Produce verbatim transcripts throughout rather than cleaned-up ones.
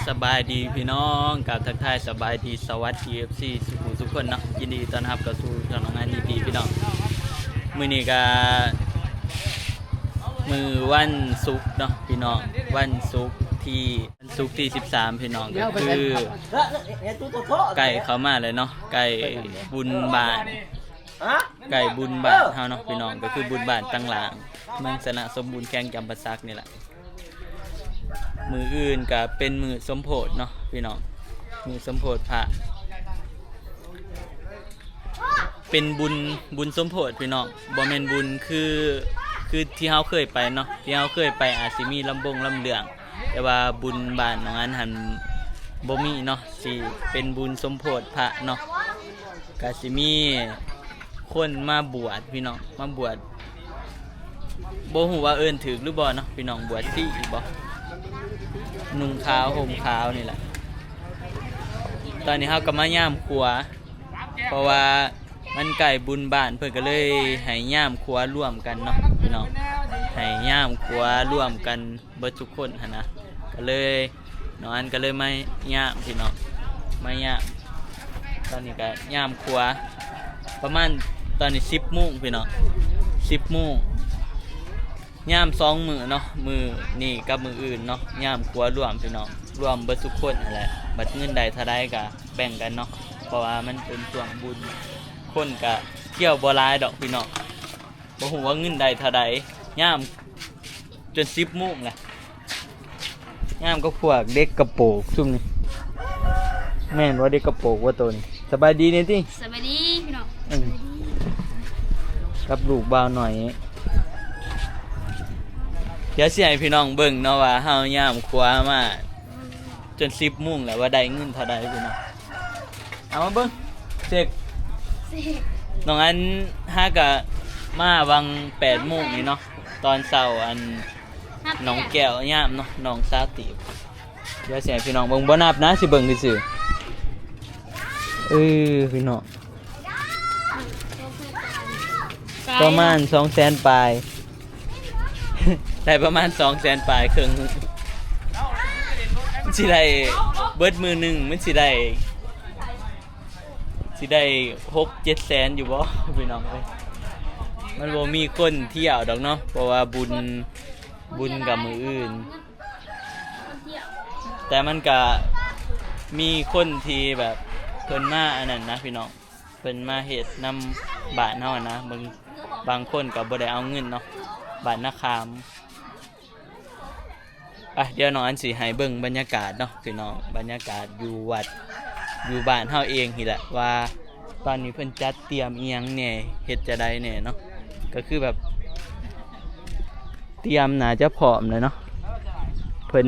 สบายดีพี่น้อง กับทักทายสบายดี สวัสดี เอฟซี สุขุสุขคนเนาะ ยินดีต้อนรับเข้าสู่ช่องน้องงานดีๆพี่น้อง มื้อนี้ก็มื้อวันศุกร์เนาะพี่น้อง วันศุกร์ที่ วันศุกร์ที่สิบสามพี่น้อง ก็คือใกล้เข้ามาแล้วเนาะ ใกล้บุญบ้าน ใกล้บุญบ้านเฮาเนาะพี่น้อง ก็คือบุญบ้านตังหลาง เมืองชนะสมบูรณ์ แขวงจำปาสักนี่แหละ มื้ออื่นก็เป็นมื้อสมโภชเนาะพี่น้อง มื้อสมโภชพระ เป็นบุญ บุญสมโภชพี่น้อง บ่แม่นบุญคือ คือที่เฮาเคยไปเนาะ ที่เฮาเคยไปอาจสิมีลำบงลำเรื่อง แต่ว่าบุญบ้านน้องอันหั่นบ่มีเนาะ สิเป็นบุญสมโภชพระเนาะ ก็สิมีคนมาบวชพี่น้อง มาบวช บ่ฮู้ว่าเอิ้นถูกหรือบ่เนาะพี่น้อง บวชชีบ่ นุ่งขาวห่มขาวนี่แหละ ตอนนี้เฮาก็มายามครัว เพราะว่ามันใกล้บุญบ้าน เพิ่นก็เลยให้ยามครัวร่วมกันเนาะพี่น้อง ให้ยามครัวร่วมกันเบิดทุกคนหั้นนะ ก็เลยน้องอันก็เลยมายามพี่น้อง มายาม ตอนนี้ก็ยามครัว ประมาณตอนนี้สิบโมงพี่น้อง สิบโมง ยามสองมื้อเนาะ มื้อนี้กับมื้ออื่นเนาะ ยามครัวร่วมพี่น้อง ร่วมเบิดทุกคนนั่นแหละ บัดเงินได้เท่าใดก็แบ่งกันเนาะ เพราะว่ามันเป็นช่วงบุญ คนก็เที่ยวบ่หลายดอกพี่น้อง บ่ฮู้ว่าเงินได้เท่าใด ยามจนสิบโมงแหละ ยามกับพวกเด็กกระโปรงซุมนี่ แม่นว่าเด็กกระโปรงว่าโตนี่ สบายดีแหน่ติ สบายดีพี่น้อง อืม กับลูกบ่าวน้อย เดี๋ยวสิให้พี่น้องเบิ่งเนาะว่าเฮายามครัวมา จนสิบโมงแล้ว ว่าได้เงินเท่าใดพี่น้อง เอามาเบิ่ง เช็ค น้องอันหากะมาวังแปดโมงนี่เนาะ ตอนเช้าอัน น้องแก้วยามเนาะ น้องสาวตีบ เดี๋ยวสิให้พี่น้องเบิ่ง บ่นับนะ สิเบิ่งซื่อๆ เออ พี่น้อง ประมาณสองแสนปลาย ได้ประมาณสองแสนปลายครึ่ง มันสิได้เบิดมื้อหนึ่ง มันสิได้ สิได้หกเจ็ดแสนอยู่บ่ พี่น้องเอ้ย มันบ่มีคนเที่ยวดอกเนาะ เพราะว่าบุญ บุญกับมื้ออื่น แต่มันก็มีคนที่แบบเพิ่นมาอันนั้นนะพี่น้อง เพิ่นมาเฮ็ดนำบ้านเฮานะ บาง บางคนก็บ่ได้เอาเงินเนาะ บ้านนาขาม อ่ะ เดี๋ยวน้องอันสิให้เบิ่งบรรยากาศเนาะพี่น้อง บรรยากาศอยู่วัด อยู่บ้านเฮาเองนี่แหละ ว่าตอนนี้เพิ่นจัดเตรียมอิหยังแหน่ เฮ็ดจะไดแหน่เนาะ ก็คือแบบ เตรียมน่าจะพร้อมแล้วเนาะ เพิ่น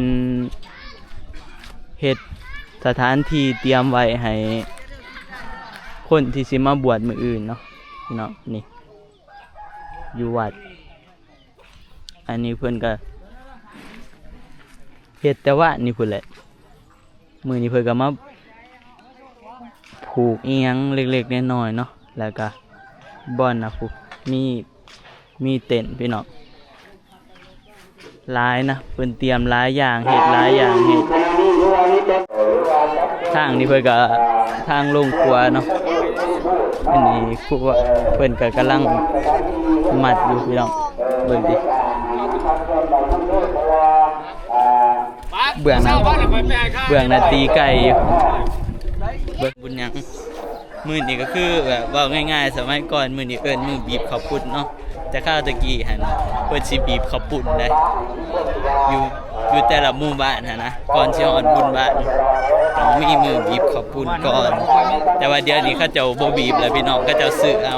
เฮ็ดสถานที่เตรียมไว้ให้คนที่สิมาบวชมื้ออื่นเนาะพี่น้อง นี่ อยู่วัด อันนี้เพิ่นก็เฮ็ดแต่ว่านี่พุ้นแหละ มื้อนี้เพิ่นก็มาผูกอิหยังเล็กๆน้อยๆเนาะ แล้วก็บ่อนนะพุ้น มี มีเต็นท์พี่น้อง หลายนะ เพิ่นเตรียมหลายอย่าง เฮ็ดหลายอย่าง เฮ็ด ทางนี้เพิ่นก็ทางลงครัวเนาะ อันนี้ครัว เพิ่นก็กำลังมัดอยู่พี่น้อง เบิ่งติ เบื้องหน้า เบื้องหน้าตีไก่อยู่ เบิ่งบุญหยัง มื้อนี้ก็คือแบบเว้าง่ายๆ สมัยก่อนมื้อนี้เอิ้นมื้อบีบข้าวปุ้นเนาะ แต่คราวตะกี้หั่นเพิ่นสิบีบข้าวปุ้นได้ อยู่ อยู่แต่ละหมู่บ้านหั่นนะ ก่อนสิฮอดบุญบ้าน ต้องมีมื้อบีบข้าวปุ้นก่อน แต่ว่าเดี๋ยวนี้เขาเจ้าบ่บีบแล้วพี่น้อง เขาเจ้าซื้อเอา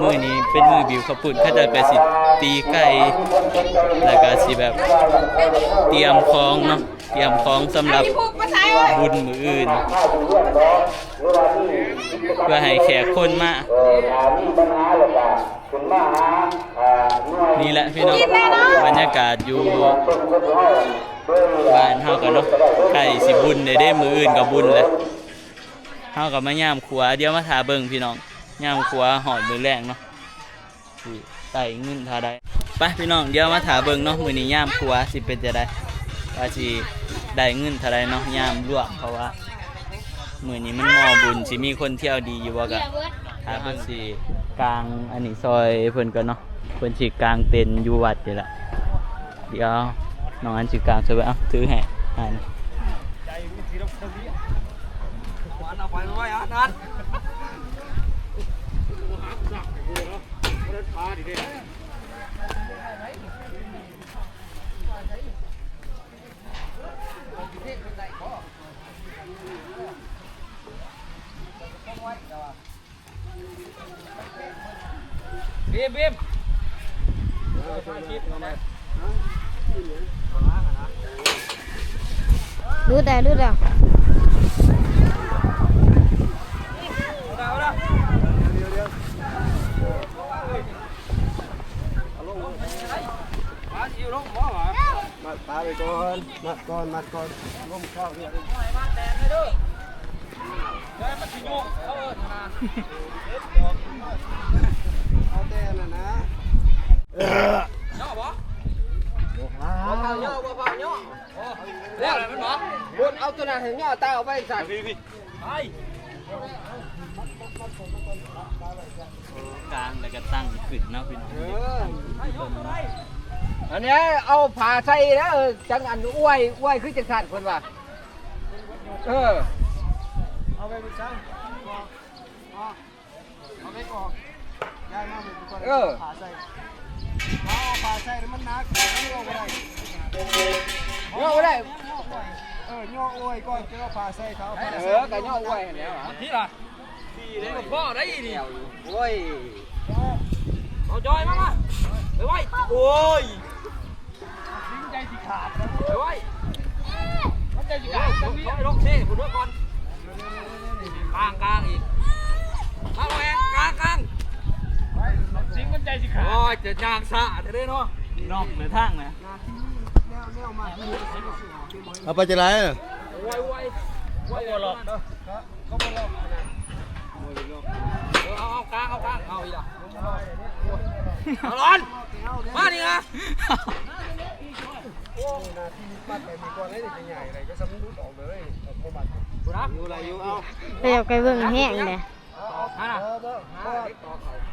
มื้อนี้เป็นมื้อบีบข้าวปุ้น เขาเจ้าก็สิตีไก่ แล้วก็สิแบบเตรียมของเนาะ เตรียมของสำหรับบุญมื้ออื่น เพื่อให้แขกคนมา นี่แหละพี่น้อง บรรยากาศอยู่บ้านเฮาก็เนาะ ใกล้สิบุญแล้วเด้ มื้ออื่นก็บุญแล้ว เฮาก็มายามครัว เดี๋ยวมาถ่าเบิ่งพี่น้อง ยามครัวฮอดมื้อแลงเนาะ สิได้เงินเท่าใด ไปพี่น้อง เดี๋ยวมาถ่าเบิ่งเนาะ มื้อนี้ยามครัวสิเป็นจั่งใด ว่าสิ ได้เงินเท่าใดเนาะยามรวม เพราะว่ามื้อนี้มันมอบุญ สิมีคนเที่ยวดีอยู่บ่ ก็ถ้าเพิ่นสิกางอันนี้ซอยเพิ่นก่อนเนาะ เพิ่นสิกางเต็นท์อยู่วัดนี่ล่ะ เดี๋ยวน้องอันสิกางซอยเบิ่ง เอ้า ถือให้อัน เอาไปไว้อันนั้น บีม บีม รูดได้รูดแล้ว มัดปลาไปก่อน มัดก่อน มัดก่อน ร่มข้าวเนี่ย เอาแต่นั่นนะ เนาะบ่ เอาเผาเนาะ เอาเผาเนาะ แล้วอะไรมันบ่ บดเอาตัวนั้นให้เนาะตาเอาไปสั่น ไป กางแล้วก็ตั้งขึ้นเนาะพี่น้อง เอออันนี้เอาผ้าใส่แล้วเออจังอันอ้วยอ้วยคือจังสั่นเพิ่นว่าเออ เอาไปไปซะ เอาไปก่อน ย้ายมาหมดก่อน เออ ผ้าใส่เอาผ้าใส่แล้วมันหนักเงาะอะไร เงาะบ่ได้ เออเงาะอ้วยก่อนจะเอาผ้าใส่เขา เออก็เงาะอ้วยแล้ว ที่ละสี่เลยพ่อได้ดี โอ้ย เอาจอยมามาไปไว้โอ้ยใจสิขาดไปไว้มันใจสิขาดตรงนี้ลงเซ่ผมด้วยก่อนกลางกลางอีกมาแหวกกลางกลางสิงมันใจสิขาดโอ้ยจะยางสะจะได้เนาะ นอกหรือทางนะ เอาไปจะไร ไว้ไว้ไว้หลอกเด้อ เอาเอากลางเอากลางเอาอีกละเอาร้อนมานี่นะ อยู่ไรอยู่เอา เดี๋ยวไปเบิ่งแห้งเลย ฮะ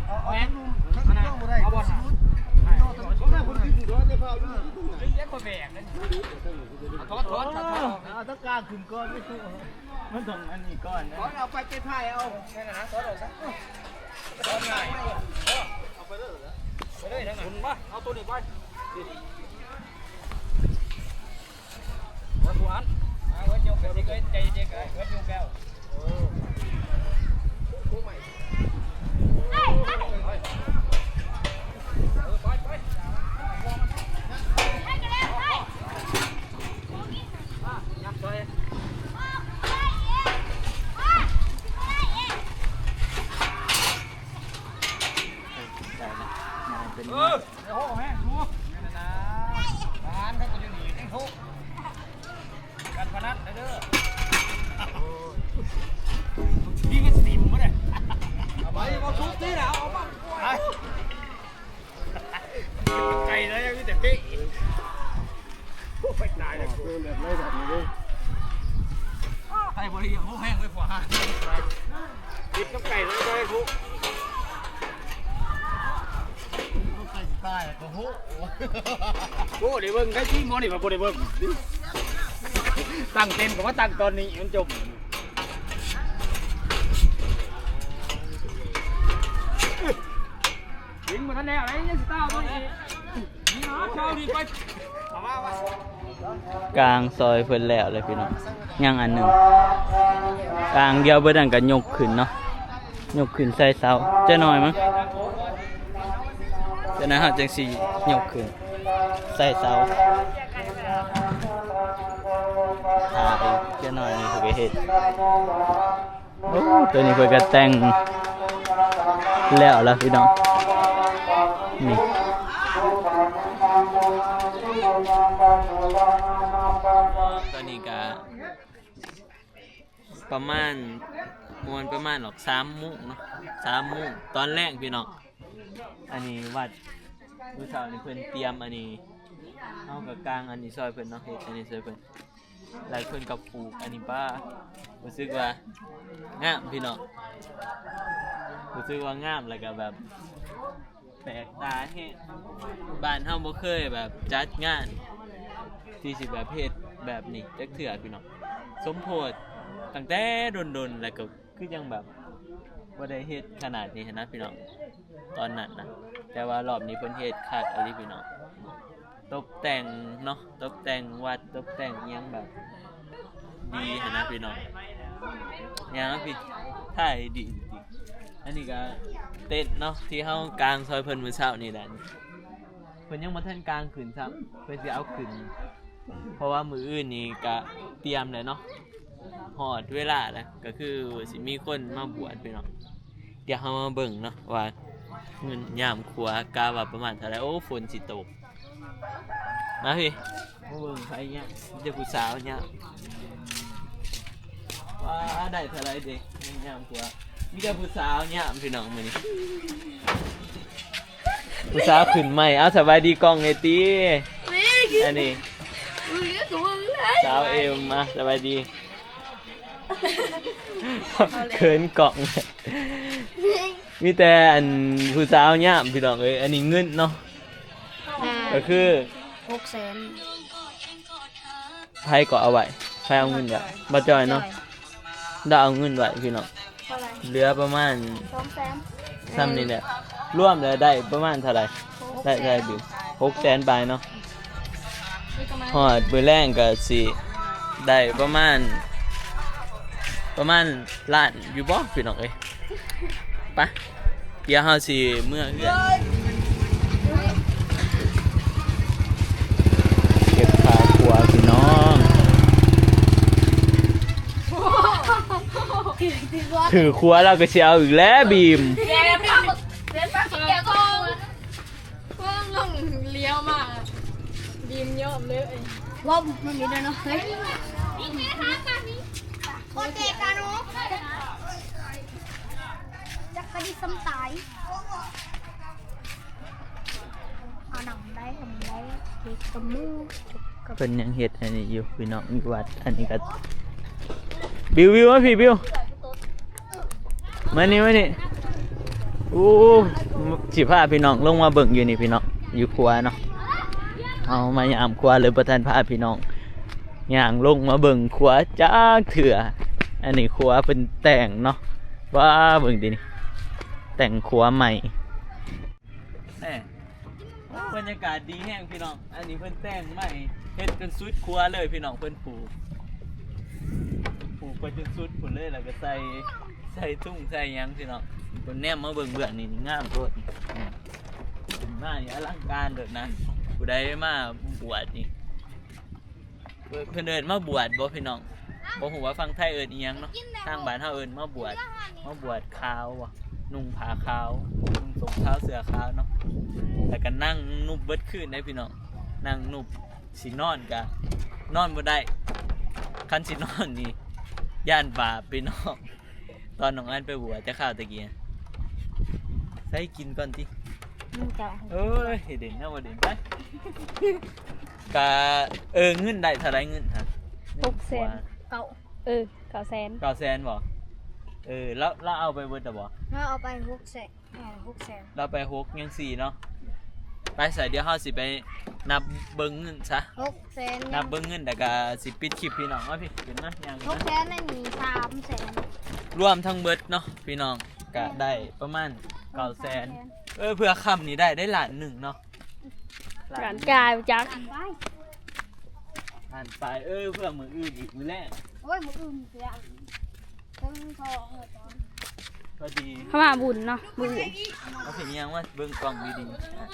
เอาแหวนเอาบอลถอดถอดถอดถอด เอาตะกร้าขึ้นก่อนไม่ถูกมันต้องอันนี้ก่อนนะ เอาไปไปถ่ายเอาแค่นั้นนะถอดออกซะถอดง่ายเอาไปเลยเอาไปเลยทั้งนั้นมาเอาตัวนี้ไปวัดวันเอาวัดยกแบบนี้ก็ใจเย็นๆวัดยกแล้ว เป็น เออเดี๋ยวโหแม่งดูนั่นนะทหารเขาก็อยู่นี่แม่งทุกการพนันนะเด้อยิงกันสนิมมาเลยเอาไปเอาชุดนี่นะเอามาไก่เลยมีแต่เป๊ะไปตายเลย เพิ่มแบบไม่แบบนี้ด้วย ไอ้บริยังโหแห้งไปขวาติดกับไก่เลยได้ทุก ตายก็โหโอ้ได้เบิ่งได้ที่มอนี่มาบ่ได้เบิ่งตั้งเต็นท์ก็ว่าตั้งตอนนี้มันจม ยิงมาทันแล้วไอ้ยังสตาร์ตัวนี้ยิงเอาเจ้าดีไปเอามาเอามา กางซอยเพิ่นแล้วเลยพี่น้องยังอันหนึ่งกางเดียวเบิดนั่นก็ยกขึ้นเนาะยกขึ้นใส่เสาจะน้อยมั้งจะน้อยเฮาจังสิยกขึ้นใส่เสาถ้าอีกจะน้อยนี่คือไปเฮ็ด โอ้ตัวนี้เพิ่นก็แต่งแล้วล่ะพี่น้องนี่ตอนนี้ก็ประมาณมวนประมาณหรอกสามโมงเนาะสามโมงตอนแรกพี่น้องอันนี้วัดผู้เฒ่านี่เพิ่นเตรียมอันนี้เฮาก็กางอันนี้ซอยเพิ่นเนาะเฮ็ดอันนี้ซอยเพิ่น หลายคนก็ปลูกอันนี้ ป้า รู้สึกว่างามพี่น้อง รู้สึกว่างามแล้วก็แบบแปลกตาแฮง บ้านเฮาบ่เคยแบบจัดงานที่สิแบบเฮ็ดแบบนี้จักเทื่อพี่น้อง สมโพธิตั้งแต่ดนๆ แล้วก็คือยังแบบบ่ได้เฮ็ดขนาดนี้หั้นนะพี่น้อง ตอนนั้นนะ แต่ว่ารอบนี้เพิ่นเฮ็ดคักอีหลีพี่น้อง ตกแต่งเนาะ ตกแต่งวัด ตกแต่งอิหยังแบบ ดีหั้นนะพี่น้อง หยังพี่ ถ่ายดีจริงๆ อันนี้ก็เต็นท์เนาะ ที่เฮากางซอยเพิ่นมื้อเช้านี่แหละ เพิ่นยังบ่ทันกางขึ้นซ้ำ เพิ่นสิเอาขึ้น เพราะว่ามื้ออื่นนี่ก็เตรียมแล้วเนาะ ฮอดเวลาแล้ว ก็คือสิมีคนมาบวชพี่น้อง เดี๋ยวเฮามาเบิ่งเนาะว่าเงินยามครัวกะว่าประมาณเท่าใด โอ้ ฝนสิตก มาพี่ มาเบิ่งไผเนี่ย มีแต่ผู้สาวเนี่ย ว่าได้เท่าใดเด้ เงินยามครัว มีแต่ผู้สาวเนี่ยพี่น้องมื้อนี้ ผู้สาวขึ้นใหม่ เอาสบายดีกล้องแหน่ติ อันนี้ สาวเอ็ม มาสบายดี เขินกล้อง มีแต่อันผู้สาวเนี่ยพี่น้องเอ้ย อันนี้เงินเนาะ อ่า ก็คือ หกแสน ไผก็เอาไว้ ไผเอาเงินไว้ บ่จอยเนาะ จอย ลาวเอาเงินไว้พี่น้อง เท่าไหร่ เหลือประมาณ สองแสน ส่ำนี่แหละ รวมแล้วได้ประมาณเท่าใด หกแสน ได้ ได้บิว หกแสนปลายเนาะ ฮอดมื้อแลงก็สิได้ประมาณ ประมาณล้านอยู่บ่พี่น้องเอ้ย ไป เดี๋ยวเฮาสิเมือเฮือน เก็บค่าครัวพี่น้อง ถือครัวแล้วก็สิเอาอีกแล้วบีม เดี๋ยวเดี๋ยวเดี๋ยวเดี๋ยว เพิ่งลงเลี้ยวมา บีมยอมเลย ว่ามันมีด้วยเนาะ เฮ้ย โคตรเตะกันเนาะ จักกะดิซ้ำตาย เอาหนังได้ทำได้ เด็กกระมู เพิ่นยังเฮ็ดอันนี้อยู่พี่น้อง อยู่วัด อันนี้ก็ บิว บิว มาพี่ บิว มานี่ มานี่ โอ้ สิพาพี่น้องลงมาเบิ่งอยู่นี่พี่น้อง อยู่ครัวเนาะ เอามายามครัวเลย บ่ทันพาพี่น้องย่างลงมาเบิ่งครัวจักเทื่อ อันนี้ครัวเพิ่นแต่งเนาะ ว้า เบิ่งตินี่ แต่งครัวใหม่ แหม โอ้ บรรยากาศดีแฮงพี่น้อง อันนี้เพิ่นแต่งใหม่ เฮ็ดจนสุดครัวเลยพี่น้อง เพิ่นผูก ผูกไปจนสุดพุ้นเลย แล้วก็ใส่ ใส่ทุ่งใส่หยังพี่น้อง เพิ่นแนมมาเบิ่งเบื้องนี่งามโพด อืม ขึ้นมานี่อลังการโพดนะ ผู้ใดมาบวชนี่ เพิ่น เพิ่นเอิ้นมาบวชบ่พี่น้อง บ่ฮู้ว่าฝั่งไทยเอิ้นอิหยังเนาะ ทางบ้านเฮาเอิ้นมาบวช มาบวชขาวบ่ นุ่งผ้าขาว นุ่งสงขาวเสื้อขาวเนาะ แล้วก็นั่งนุบเบิดคืนเด้พี่น้อง นั่งนุบ สินอนก็นอนบ่ได้ คันสินอนนี่ ย้านบาปพี่น้อง ตอนน้องอันไปบวชแต่คราวตะกี้ ใส่กินก่อนติ อืม เจ้า เอ้ย ให้เด่นนะ บ่เด่นไป กะ เออ เงินได้เท่าใดเงินฮะ หกแสน เก้า เออ เก้าแสน เก้าแสนบ่ เออ แล้ว แล้วเอาไปเบิดแล้วบ่ แล้วเอาไปหกแสน อ่า หกแสน แล้วไปหกยังสี่เนาะ ไป ใส่ เดี๋ยวเฮาสิไปนับเบิ่งเงินซะ หกแสน นับเบิ่งเงิน แล้วก็สิปิดคลิปพี่น้อง มาพี่ ขึ้นมา ย่างขึ้นมา หกแสน ไม่มี สามแสน รวมทั้งเบิดเนาะพี่น้อง ก็ได้ประมาณเก้าแสน เออ เพื่อค่ำนี้ได้ ได้ล้านหนึ่งเนาะ ล้านกายจัก ล้านปลาย เออ เพื่อมื้ออื่นอีกมื้อแรก โอ้ย มื้ออื่นเสีย เพิ่งทองเลยตอน พอดี เข้ามาบุญเนาะ มื้ออื่น เอาสิยังว่าเบิ่งกล้องดีๆ อ่ะ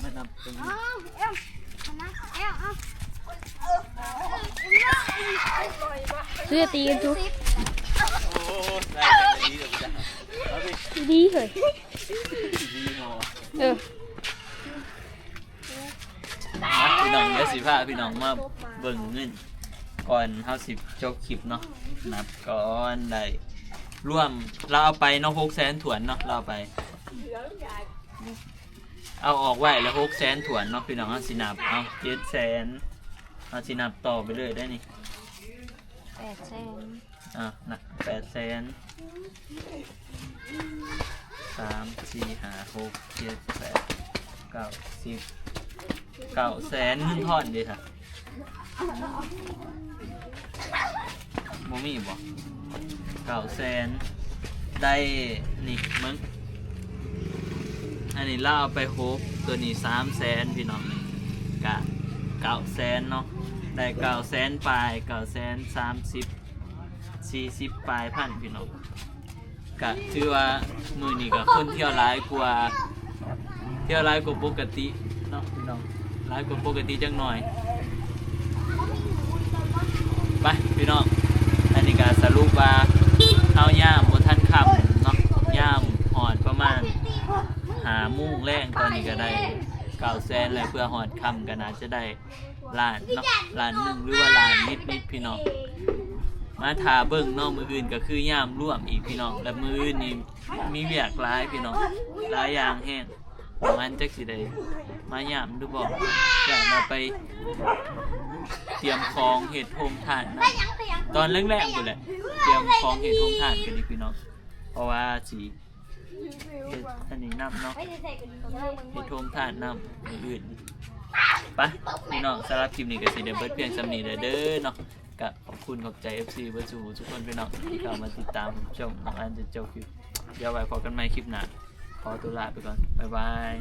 มานับเบิ่ง อ้าว เอ้า เอามา เอ้า เอา เสื้อตีกันทุก โอ้ ได้กันดีเลยจ้ะ เอาสิ ดีเฮ้ย ดีเนาะ เออ มาพี่น้อง เดี๋ยวสิพาพี่น้องมาเบิ่งเงิน ก่อนเฮาสิจบคลิปเนาะ นับก่อน ได้ รวม เราเอาไปเนาะ หกแสนถ้วนเนาะ เราเอาไป เอาออกไว้แล้ว หกแสนถ้วนเนาะพี่น้อง เฮาสินับ เอา เจ็ดแสน เอาสินับต่อไปเลยได้นี่ แปดแสน อ่ะนะแปดแสน สาม สี่ ห้า หก เจ็ด แปด เก้า สิบ เก้าแสนเงินทอนเด้ค่ะบ่มีบ่เก้าแสน ได้นี่มึง อันนี้เราเอาไปหก ตัวนี้สามแสนพี่น้อง นี่กะเก้าแสนเนาะ ได้เก้าแสนปลาย เก้าแสนสามสิบ สี่สิบปลายพันพี่น้อง กะถือว่ามื้อนี้กะคนเที่ยวหลายกว่า เที่ยวหลายกว่าปกติเนาะพี่น้อง หลายกว่าปกติจังหน่อย ไปพี่น้อง อันนี้กะสรุปว่าเฮายามบ่ทันค่ำเนาะ ยามฮอดประมาณห้าโมงแลง ตอนนี้กะได้เก้าแสนแล้ว เพื่อฮอดค่ำกะน่าจะได้ล้านเนาะ ล้านหนึ่งหรือว่าล้านนิดๆพี่น้อง มาถ่าเบิ่งเนาะ มื้ออื่นกะคือยามรวมอีกพี่น้อง และมื้ออื่นนี่มีเวียกหลายพี่น้อง หลายอย่างแฮง ประมาณจักสิได้มายามหรือบ่ อยากมาไปเตรียมของเฮ็ดโฮมทานนะ ตอนแรกๆพู้นแหละ เตรียมของเฮ็ดโฮมทานกันอีกพี่น้อง เพราะว่าสิเฮ็ดอันนี้นำเนาะ เฮ็ดโฮมทานนำมื้ออื่น ไปพี่น้อง สำหรับคลิปนี้กะสิได้เบิดเพียงส่ำนี้เด้อเนาะ กะขอบคุณขอบใจ เอฟซี เบิดสู่ทุกคนพี่น้องที่เข้ามาติดตามชมน้องอันจนจบคลิป เดี๋ยวไว้พบกันใหม่คลิปหน้า ขอตัวลาไปก่อน บ๊ายบาย